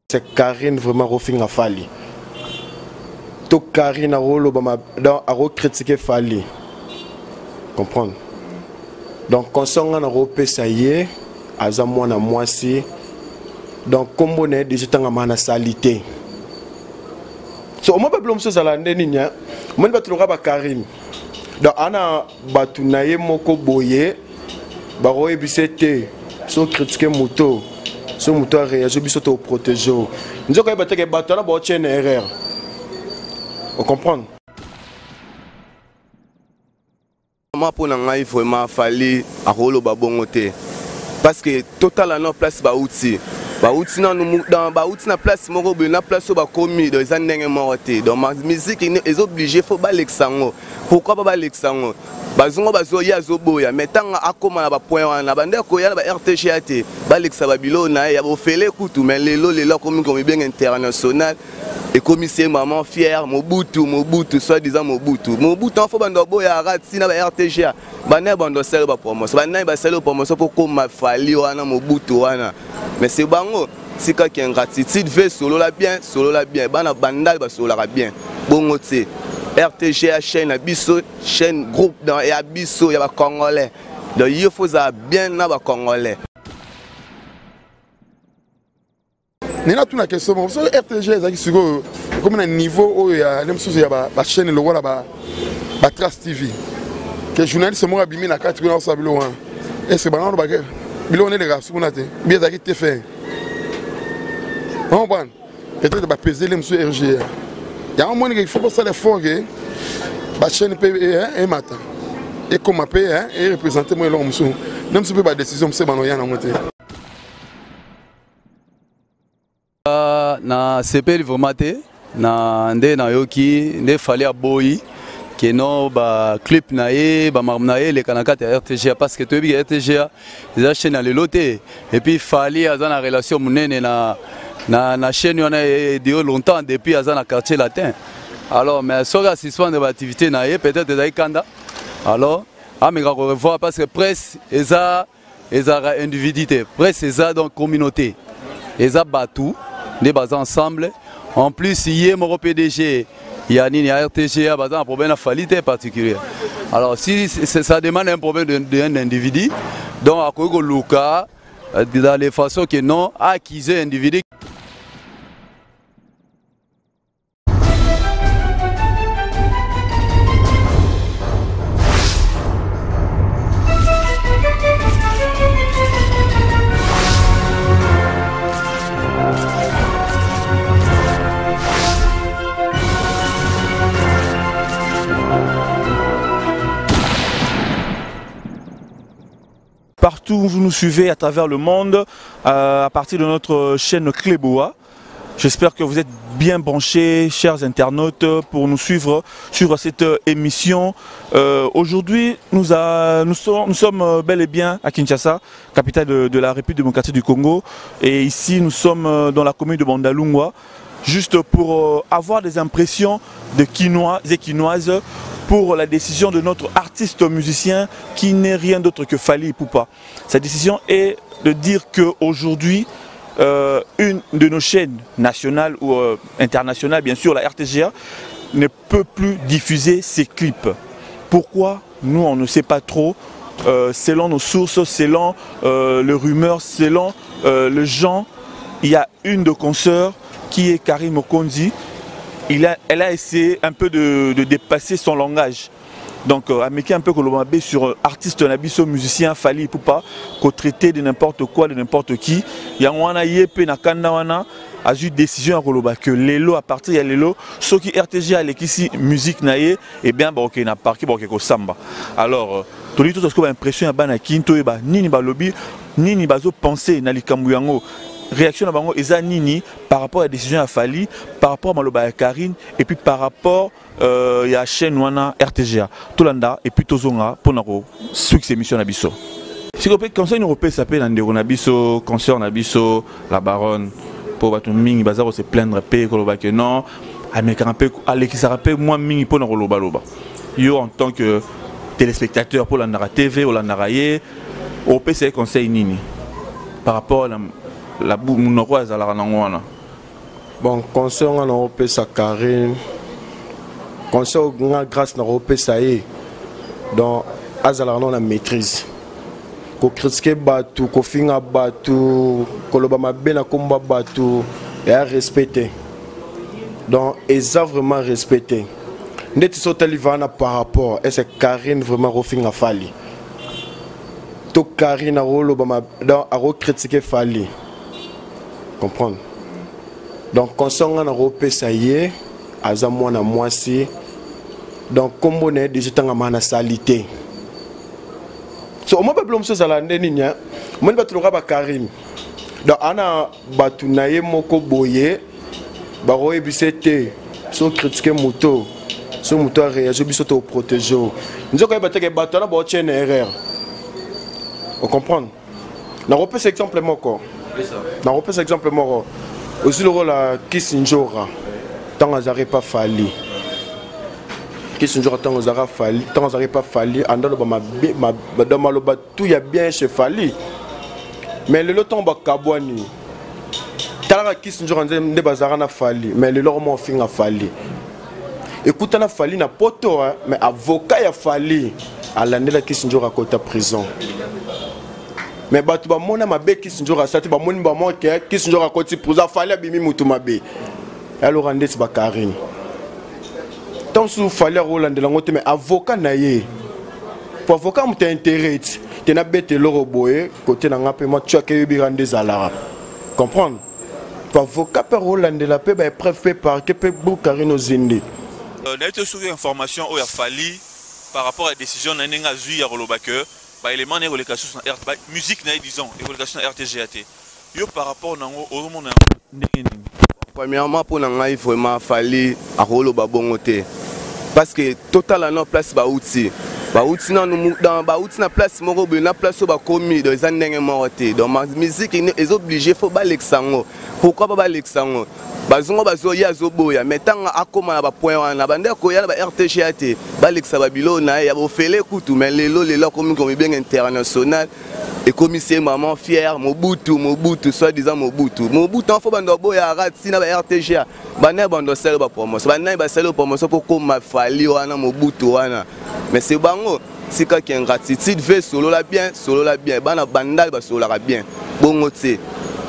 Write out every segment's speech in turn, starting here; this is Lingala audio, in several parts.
C'est Karine vraiment rofinga Fally. To Karine akoloba ma donc ako critiquer Fally. Comprendre? Donc conseil nga na kopesa ye aza mwana mwasi donc kombo na ye déjà tangama na salite. So omoni ba biloko mosusu ezala nde nini hein? Omoni bato lokola ba Karine. Donc ana bato na ye moko boye bakoyebisa ye te so kritike moto so moto areagir biso toprotege o nzoka yeba teke bato wana baotie na erreur ocomprendre. Vraiment mpo na ngai vraiment Fally akoloba bongo te parce que totala na place bauti bauti nanu bauti na place moko boye na place oyo bakomi donc eza ndenge moko te donc musique eza oblige fo balekisa yango. Pourquoi pas balekisa yango bazongo bazo ye azoboya mais ntango akóma na bapoint wana bande akoya na ba rtga te balekisa babilo na ye ya bofele kutu mais lelo lelo akomi komibenga international ekomisi ye maman fière mobutu mobutu soit disant mobutu mobutu yango fo bando aboya aka ntina ba rtga banani bando asali bapromotion banani basali promotion mpo koma fali wana mobutu wana mais c'est bango tika ki ingratitude ve solola bien solola bien bana bandal basololaka bien bongo te rtga chaîne na biso chaîne groupe ya biso ya bacongolais donc yo fo ozala bien na bacongolais. Nena tuna question moko soki rtg ezalaki sikoyo ekomi na niveau oyo ya nde mosusu ya bachaîne lokola batrace tv ke journaliste moko abimi na kati kuna osala biloko wana est ce que bango balobaka biloko nde elekaka kuna te bi ezalaki te fin comprendre peut-être bapesele mosusu rga yango moni ke il faut bosala effort ke bachaîne mpe emata ekoma mpe erepresente mwa eloko mosusu nde mosusu mpe badécision mosusu ebana oya nango te. Na sepeli vraiment te na nde nayoki nde Fally aboyi ke non ba clip na ye ba makambo na ye eleka na kati ya RTGA parce que toyebi ke RTGA eza chaîne ya lelo te et puis Fally aza na relation monene na na, na chaîne wana dio longtemps depuis aza na quartier latin alors mais soki asuspendre ba activité na ye peut-être ezali kanda alors ameka ko revoir parce que presse eza ezalaka individu te presse eza donc communauté eza batu nde baza ensemble en plus ye moko pdg ya nini ya rtga baza na problème na Fally te particulier alors si ça demande un problème d'un de, de individu donc akoki koluka dans les façons que non accuser individu. Partout où vous nous suivez à travers le monde, à partir de notre chaîne Cléboa. J'espère que vous êtes bien branchés, chers internautes, pour nous suivre sur cette émission. Aujourd'hui, nous, nous, sommes, nous sommes bel et bien à Kinshasa, capitale de la République démocratique du Congo. Et ici, nous sommes dans la commune de Bandalungwa, juste pour avoir des impressions de Kinois et Kinoises pour la décision de notre artiste musicien qui n'est rien d'autre que Fally Ipupa. Sa décision est de dire qu'aujourd'hui, une de nos chaînes nationales ou internationales, bien sûr, la RTGA, ne peut plus diffuser ses clips. Pourquoi? Nous, on ne sait pas trop. Selon nos sources, selon les rumeurs, selon le genre, il y a une de consoeurs qui est Karine Mokonzi. Elle a essayé un peu de dépasser son langage. Donc, ameki un peu koloba sur artiste na biso musicien Fally Ipupa, ko traité de n'importe quoi, de n'importe qui. Yango wana ye pe na kanda wana a eu décision ya koloba que lelo à partir ya lelo soki RTG alekisi musique na ye, eh bien ba ok na parquet ba ok ko samba. Alors toli tout ce que ba impression ya bana kinto e ba nini ba lobby nini bazo penser na likambo yango. Réaction na bango eza nini par rapport à la décision ya Fally, par rapport à maloba ya Karine et puis par rapport ya chaîne wana RTGA. Tolanda et puis tozonga pona ko suivre émission na biso. Siko pe conseil nous repesa pe na ndeko na biso, concert na biso la baronne pour bato mingi baza ko se plaindre pe koloba que non, ameka pe alekisaka pe moi mingi pona koloba loba. Yo en tant que téléspectateur pour la TV ou la ye, opesa conseil nini par rapport à la munoko azalaka nango wana. Bon, conseil nga nakopesa Karine, conseil nga Grâce nakopesa ye, donc azalaka nano na maîtrise. Kokritike bato, kofinga bato, koloba mabe na nkombo ya bato, eya respect te. Donc eza vraiment respect te. Ndeti so otali vana par rapport est ce Karine vraiment kofinga Fally to Karine akoloba, donc akokritike Fally, comprendre? Donc conseil nga nakopesa ye, aza mwana mwasi, donc nkombo na ye déjà etangama na sali te. So omoi babilo mosusu ezala nde nini, omoni bato loka bakarine, donc ana bato na ye moko boye bakoyebisa te so kritike moto, so moto aréagir, biso toprotege o nzoka yeba teke bato wana baotie na erreur, ocomprendre? Nakopesa exemple moko, nakopesa exemple moko ozwi lokola Kisi Njora. Ntango azalaki pa Fally, Kisi Njora, ntango azalaka Fally, ntango azalaki pa Fally, anda aloba mabe, maloba tout ya bien chez Fally. Mais lelo ntango bakabwani, talaka Kisi Njora nde bazalaka na Fally, mais lelo koma ofinga Fally. Ekutana Fally na poto, mais avocat ya Fally alandela Kisi Njora akota prison. Mais bato bamona mabe Kisi Njora asala te, bamoni bamoke Kisi Njora akoti prison, Fally abimi mutu mabe. Aloka ndeti bakarine, ntango mosusu Fally akolandela yango te, mais avocat na ye, po avocat moto ya intérêt ti te nabeta eloko boye kote na nga mpe mwa tiaka eyebika nde ezalaka, comprendre? Po avocat mpe akolandela mpe baépreuve mpe parquet mpe bukarine ozindi. Nayebi te soki information oyo ya Fally par rapport à décision na ye, ndenge azwi ya koloba ke baélément na ye ekoleka susu na musique na ye, disons, ekoleka susu na RTGA te, yo par rapport nango ozomona yango ndenge nini? Premièrement, mpo na ngai vraiment Fally akoloba bongo te, parce que totala na place bauti, bauti nanu, bauti na place moko boye na place oyo bakomi, donc eza ndenge moko te. Donc musique eza obligé faut balekisa yango. Pourquoi ba balekisa yango? Bazongo bazoya, azoboya, mais ntango akóma na bapoint wana, bande koya na ba RTGA te, balekisa babilo na ye ya bofele kutu. Mais lelo, lelo akomi komibenga international, ekomisi ye mama fier Mobutu, Mobutu, soit disant Mobutu, Mobutu. Enfo bando aboyaka ntina ba RTGA, bana bando basali bapromotion, banani basali promotion mpo koma Fally wana Mobutu wana? Mais c'est bango tikaki ingratitude. Ve solola bien, solola bien, bana bandali basololaka bien bongo te.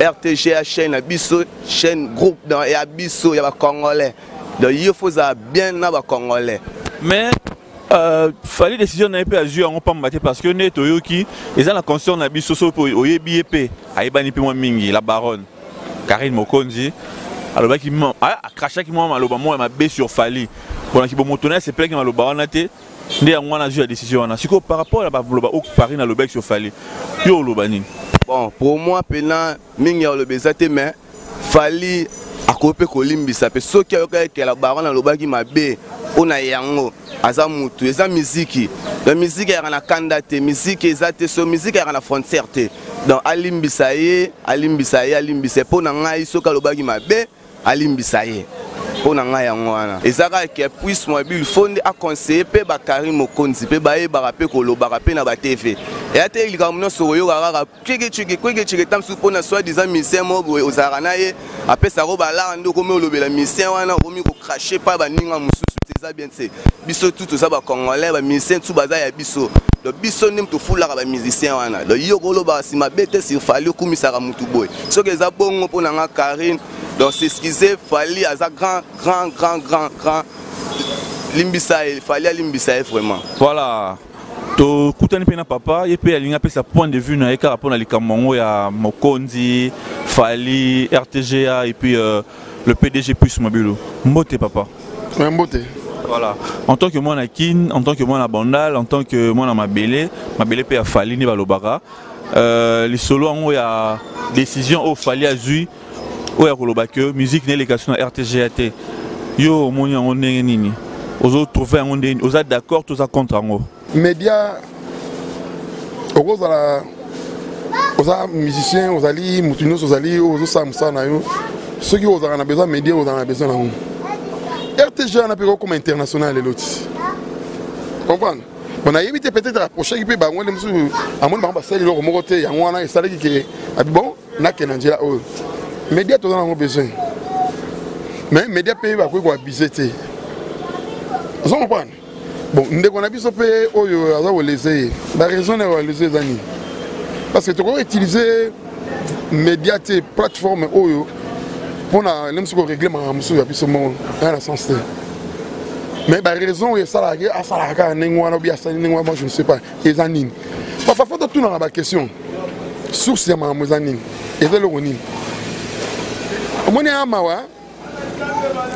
RTGA chaîne na biso, chaîne groupe ya biso ya bacongolais, donc yo faut ozala bien na bacongolais. Mais Fally, décision na ye mpe azwi yango pamba te, parce que nde toyoki eza na conscience na biso. So mpe oyebi ye mpe ayebani mpe mwa mingi, la baronne Karine Mokonzi alobaki, acrachaki mwa maloba moko ya mabe sur Fally mponaki bomoto na ye, asepelaki maloba wana te, nde yango wana azwi ya décision wana. Sikoyo par rapport ya baloba oyo Karine alobaki sur Fally, yo oloba nini? Bon, pour moi mpena mingi ya oloba eza te, mais Fally akoki mpe kolimbisa mpe soki ayokaki ke la baronne alobaki mabe mpo na yango. Aza mutu, eza miziki, donc miziki eyaka na kanda te, miziki eza te, so miziki eyaka na frontière te. Donc alimbisa ye, alimbisa ye, alimbisa ye. Mpo na ngai, soki alobaki mabe, alimbisa ye. Mpo na ngai yango wana eza kaka ke Puisse Mobile faut nde aconseille mpe bakarine Mokonzi mpe bayebaka mpe kolobaka mpe na batv eya te. Likambo nyonso koyoka kaka kwikiciki kwikiciki, ta mosusu mpona soi disant musicien moko boye ozalaka na ye, apesaka balara nde okomi olobela musicien wana, okomi kocracher pa baninga mosusu te. Eza bien te. Biso tu toza bacongolais, bamusicien tu baza ya biso, donc biso nde tofulaka bamusicien wana. Donc yo kolobaka nsima mabe te sur Fally, okumisaka mutu boye. Soki eza bongo, mpo na nga Karine, donc s'excuse. Fally aza grand, grand, grand, grand, grand. Limbisa ye, Fally alimbisa ye vraiment. Voilà, tokutani mpe na papa, ye mpe alingi apesa point de vue na ye kaka mpona likambo yango ya Mokonzi, Fally, RTGA et puis le PDG Plus Mobilo. Mbote papa. Ouais, mbote. Voilà, en tant que mwana Kin, en tant que mwana Bandal, en tant que mwana mabele, mabele mpe ya Fally nde balobaka, lisolo yango ya décision oyo Fally azwi, oyo ya koloba ke musique na eleka so na RTGA te, yo omoni yango ndenge nini? Ozotrouve yango ndenge? Oza d'accord to oza contre yango? Média, okozala oza musicien, ozali motu nyonso, ozali oyo ozosala mosala na yo, soki ozalaka na besoin média, ozalaka na besoin nango. RTG wana mpe kokoma international lelo ti, comprendre? Bon, nayebi te, peut-être approchaki mpe bango nde mosusu amoni bango basali eloko moko te, yango wana esalaki ke abi bon, nakende na nzela oyo. Média toza nango besoin. Mais média mpe bakoki koabuse te, ozo comprendre? Bon, ndeko na biso mpe oyo aza kolese ye, baraison na kolese eza nini? Parce que tokoki utiliser média te, plateforme oyo mpona nde mosusu koregle makambo mosusu ya biso moko aya na sens te. Mais baraison oyo esalaka ke asalaka kaka ndenge wana obi asali ndenge wana, moi je ne sais pas eza nini. Parfois fo totunaka baquestion, source ya makambo eza nini, eza eloko nini. Omoni ya mawa,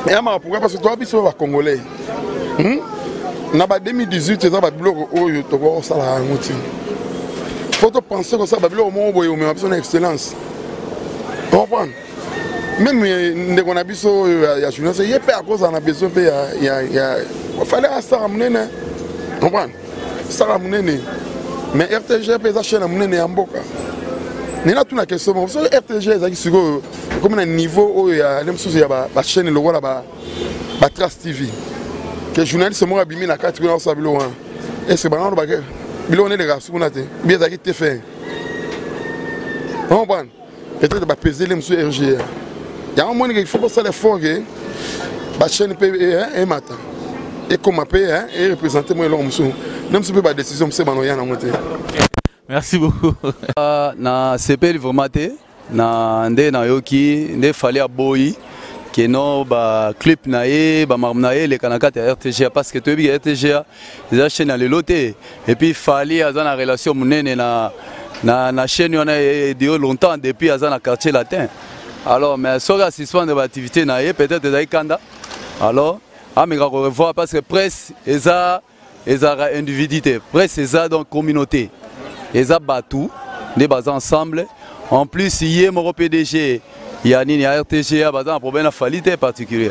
ya mawa. Pourquoi? Parce que toa biso bacongolais, Na ba 2018 eza babiloko oyo tokoka kosala yango te. Fo topense kosala babiloko moko boye omema biso na excellence, comprendre? Même ndeko na biso oyo ya journaliste, ye mpe akozala na besoin mpe ya fale asala monene, comprendre? Sala monene, mais RTG mpe eza chaîne ya monene ya mboka. Nde natuna question moko: soki RTG ezalaki sikoyo ekomi na niveau oyo ya nde mosusu ya bachaîne lokola batrace TV, ke journaliste moko abimi na kati kuna osala biloko wana, est ce que bango balobaka biloko wana elekaka su kuna te? Bi ezalaki te fin, comprendre? Peut-être bapeseli mosusu RGA yango. Monike, il faut bosala effort ke bachaîne mpe emata, ekoma mpe ereprésente mo eloko mosusu, nde mosusu mpe badécision mosusu ebana oya nango te. Merci beaucoup. Na sepeli vraiment te na nde nayoki nde Fally aboyi ke no baclip na ye, bamakambo na ye eleka na kati ya RTGA, parce que toyebi ke RTGA eza chaîne ya lelo te. Et puis Fally aza na relation monene na chaîne wana dio longtemps, depuis aza na Quartier Latin. Alors, mais soki asuspendre baactivité na ye, peut-être ezali kanda. Alors ameka korevoir, parce que presse eza ezalaka individu te, presse eza donc communauté, eza bato nde baza ensemble. En plus, ye moko PDG ya nini, ya RTGA, baza na problème na Fally te particulier.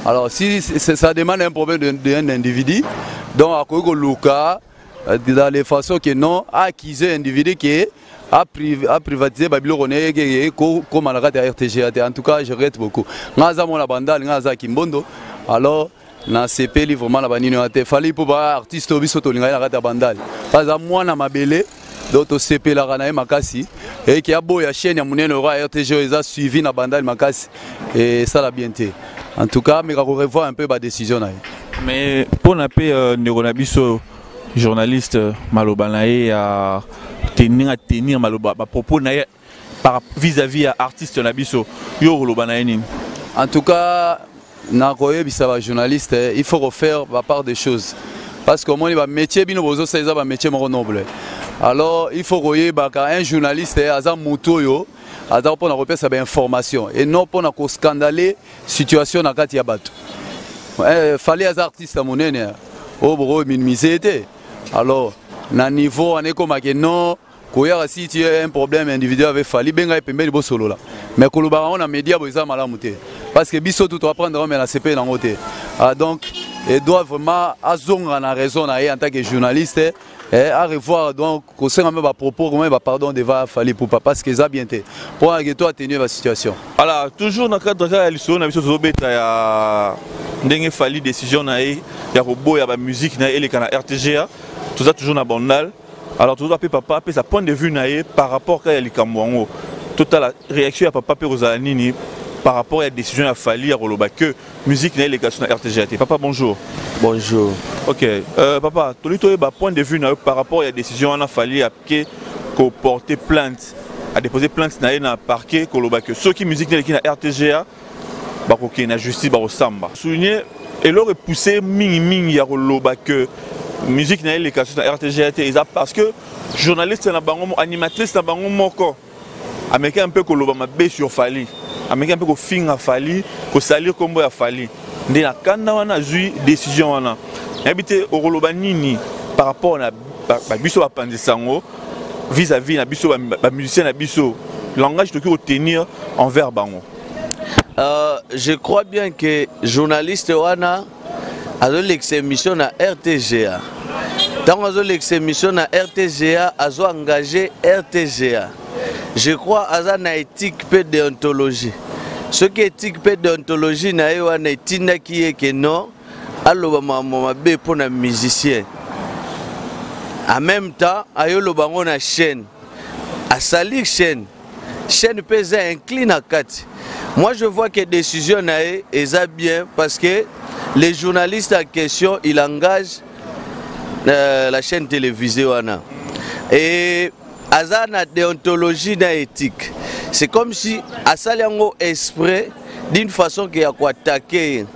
Alors si ça demande un problème d'un individu, donc akoki koluka dans les façons que non accuser individu ke aprivatiser babiloko na ye ke koma na kati ya RTGA te. En tout cas, je regrette beaucoup. Nga aza mwana Bandale, nga aza Kimbondo, alors nasepeli vraiment na banini wana te. Fally mpo baartiste oyo biso tolingaki na kati ya Bandale, aza mwana mabele, donc tosepelaka na ye makasi. Eke aboya chaîne ya monene oyo ya RTG oyo eza suivi na Bandale makasi, esala bien te. En tout cas, meka korevoir un peu badécision na ye. Mais mpona mpe ndeko na biso journaliste, maloba na ye ya tenir, atenir maloba, bapropos na ye par vis-à-vis ya artiste na biso, yo koloba na ye nini? En tout cas, nakoyebisa bajournaliste, il faut refaire bapart des choses, parce que omoni bamétier bino bozosala eza bamétier moko noble. Alors il faut koyebaka, un journaliste aza motu oyo aza mpona kopesa bainformation et non mpona koscandale situation na kati ya bato. Fally aza artiste ya monene oyo bokominimize ye te. Alors na niveau wana ekomake non koyaka, si tu as un problème individuel avec Fally, benga ye pembeni, bosolola. Mais kolobaka yango na média boye eza malamu te, parce que biso tu toapprendre yango, mais na sepe nango te. Ah, donc et doit vraiment azonga na raison na ye en tant que journaliste, à revoir, donc kosenga me bapropos me bapardon devant Fally Ipupa, parce que eza bien te mpo ake to atténuer basituation. Voilà, toujours na cadre kaka ya lisolo na biso tozobeta ya ndenge Fally décision na ye ya koboya bamusique na ye eleka na RTGA, toza toujours na Bandal. Alors tozwa mpe papa apesa point de vue na ye par rapport kaka ya likambo yango. Totala réaction ya papa mpe kozala nini par rapport ya décision ya Fally ya koloba que musique na ye eleka so na RTGA te. Papa, bonjour. Bonjour. Ok, papa, toli toyeba point de vue na yo par rapport ya décision wana Fally ake koporter plainte, adéposer plainte na ye na parquet, koloba que soki musique na eleki na RTGA, bakokende na justice, bakosamba. Souligner eloko epousse mingimingi ya koloba que musique na ye eleka so na RTGA te, eza parce que journaliste na bango, animatrice na bango moko ameki un peu koloba mabe sur Fally, ameki un peu kofinga Fally, kosalir nkombo ya Fally, nde na kanda wana azwi décision wana. Nayebi te okoloba nini par rapport na biso bapanzisa yango vis-à-vis na biso bamusicien na biso, langage tokoki kotenir envers bango. Je crois bien que journaliste wana azolekisa émission na RTGA. Ntango azolekisa émission na RTGA, azo engage RTGA. Je crois aza na éthique mpe déontologie. Soki éthique mpe déontologie na ye wana etindaki ye ke non, aloba makambo mabe mpo na musicien, en même temps ayoloba yango na chaîne, asalir chaîne. Chaîne mpe eza inclus na kati. Moi, je vois que décision na ye eza bien parce que les journalistes en question, il engage la chaîne télévisée wana. Et aza na déontologie na éthique. C'est comme si asali yango exprès d'une façon que ya koattaquer ye.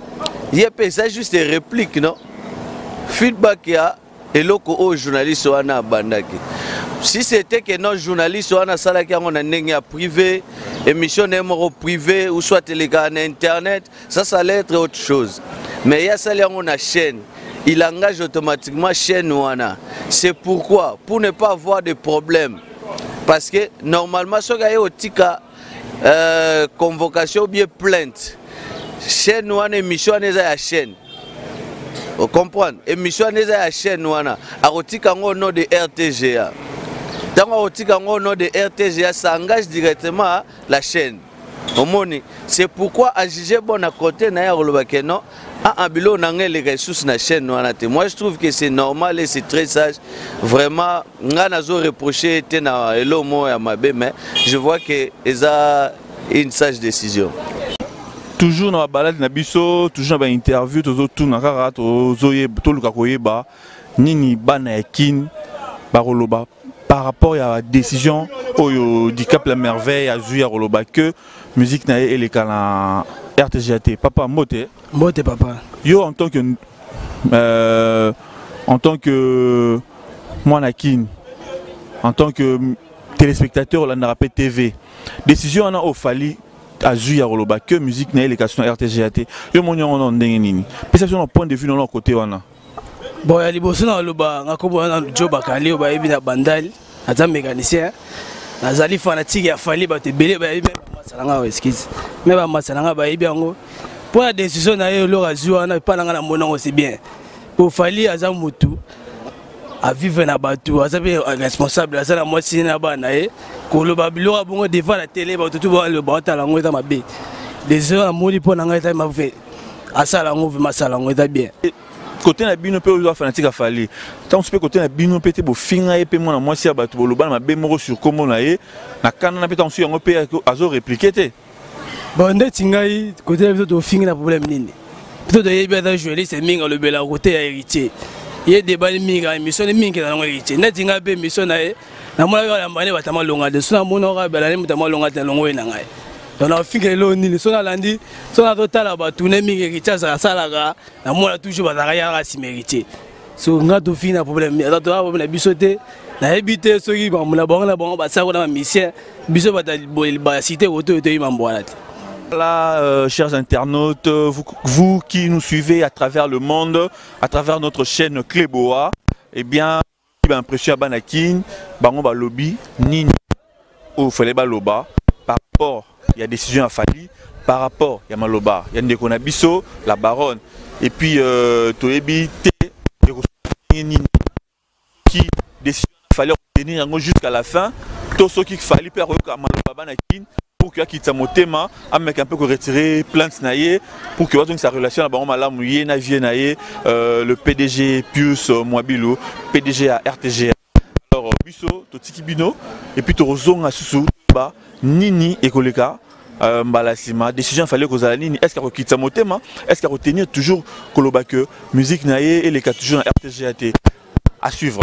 Ye mpe eza juste réplique, non? Feedback ya eloko oyo journaliste wana abandaki. Si c'était que non, journaliste wana asalaki yango na ndenge ya privé, émission na ye moko privé ou soit elekaka na internet, ça allait être autre chose. Mais ye asali yango na chaîne, il engage automatiquement chaîne wana. C'est pourquoi, pour ne pas avoir de problème, parce que normalement soki aye otika convocation ou bien plainte, chaîne wana, émission wana eza ya chaîne. Ocomprendre? Émission wana eza ya chaîne wana, akotika yango au nom de RTGA. Ntango akotika yango au nom de RTGA, ça engage directement la chaîne. Omoni, c'est pourquoi ajuge bon na côté na ye, akoloba ke non, ah, biloko na ngai eleka lisusu na chaîne wana te. Moi, je trouve que c'est normal et c'est très sage vraiment. Ngai nazo reprocher te na eloko moko ya mabe, mais je vois que eza une sage décision. Toujours na babalade na biso, toujours na bainterview, tozotuna kaka, toluka koyeba nini bana ya Kine bakoloba par rapport ya décision oyo Dicap la Merveille azwi ya koloba que musique na ye eleka na RTGA te. Papa, mbote. Mbote, papa. Yo, en tant que mwana Kine, en tant que téléspectateur olandaka mpe TV, décision wana oyo Fally azwi ya koloba que musique na ye eleka so na RTGA te, yo moni yango na ndenge nini? Pesa biso na point de vue na côté wana. Bon, ya liboso na koloba, nga kombo wana Jo Bakali, oyo bayebi na Bandali, naza mécanicien, nazali fanatique ya Fally. Bato ebele bayebi, me bamasa na nga, excuse, me bamasa na nga bayebi yango. Mpo na décision na ye, eloko azwi wana, epa na nga na moni yango c'est bien, po Fally aza motu avivre na bato, aza mpe responsable, aza na mwasi na bana na ye. Koloba biloko ya bongo devant la télé, bato tu baloba, otala yango, eza mabe. Décision namoni mpo na ngai eza mabe, asala yango vraiment, asala yango, eza bien. Côté na bino mpe, oyo fanatique ya Fally, ntango mosusu mpe côté na bino mpe te, bofinga ye mpe mwana mwasi ya bato, boloba na mabe moko sur kombo na ye na kanda na mpe, ntango mosusu yango mpe azorépliquer te? Bon, ndeti ngai, côté na biso tofingi na problème nini? Biso toyebi aza journaliste mingi, alobela côté ya Héritier. Ye debali mingi, émission mingi na yango Héritier. Neti ngai mpe, émission na ye namonaki kaka yambane bato malonga te. So namonaka balani moto malonga te, alongo ye na ngai. Donc nafinga eloko nini? So nalandi, so nazotala batune mingi Héritier asalaka, namona toujours bazalaka yaka nsima Héritier. So nga tofingi na problème, aza toza problème na biso te. Nayebi te soki mambo na bango na bango basala na bamisien. Biso bato basite koto oyo toyebi mambo wana te. Voilà, chers internautes, vous qui nous suivez à travers le monde, à travers notre chaîne Cléboa, eh bien, impression ya bana Kin, bango balobi nini oyo fallait baloba par rapport ya décision ya Fally, par rapport ya maloba ya ndeko na biso la baronne. Et puis toyebi te nini qui décision fallait retenir yango jusqu'à la fin, to soki Fally mpe akoyoka maloba bana Kin pour que akitisa motema, ameka mpe koretirer plainte na ye, pour que bazongisa relation na bango malamu, ye na vie na ye, le PDG Pius Mwabilu, PDG ya RTG. Alors biso totiki bino et puis tokozonga susu ba nini ekoleka mbala nsima. Décision fallait kozala nini? Est ce que akokitisa motema? Est ce que akotenir toujours koloba que musique na ye eleka toujours na RTGA te? À suivre.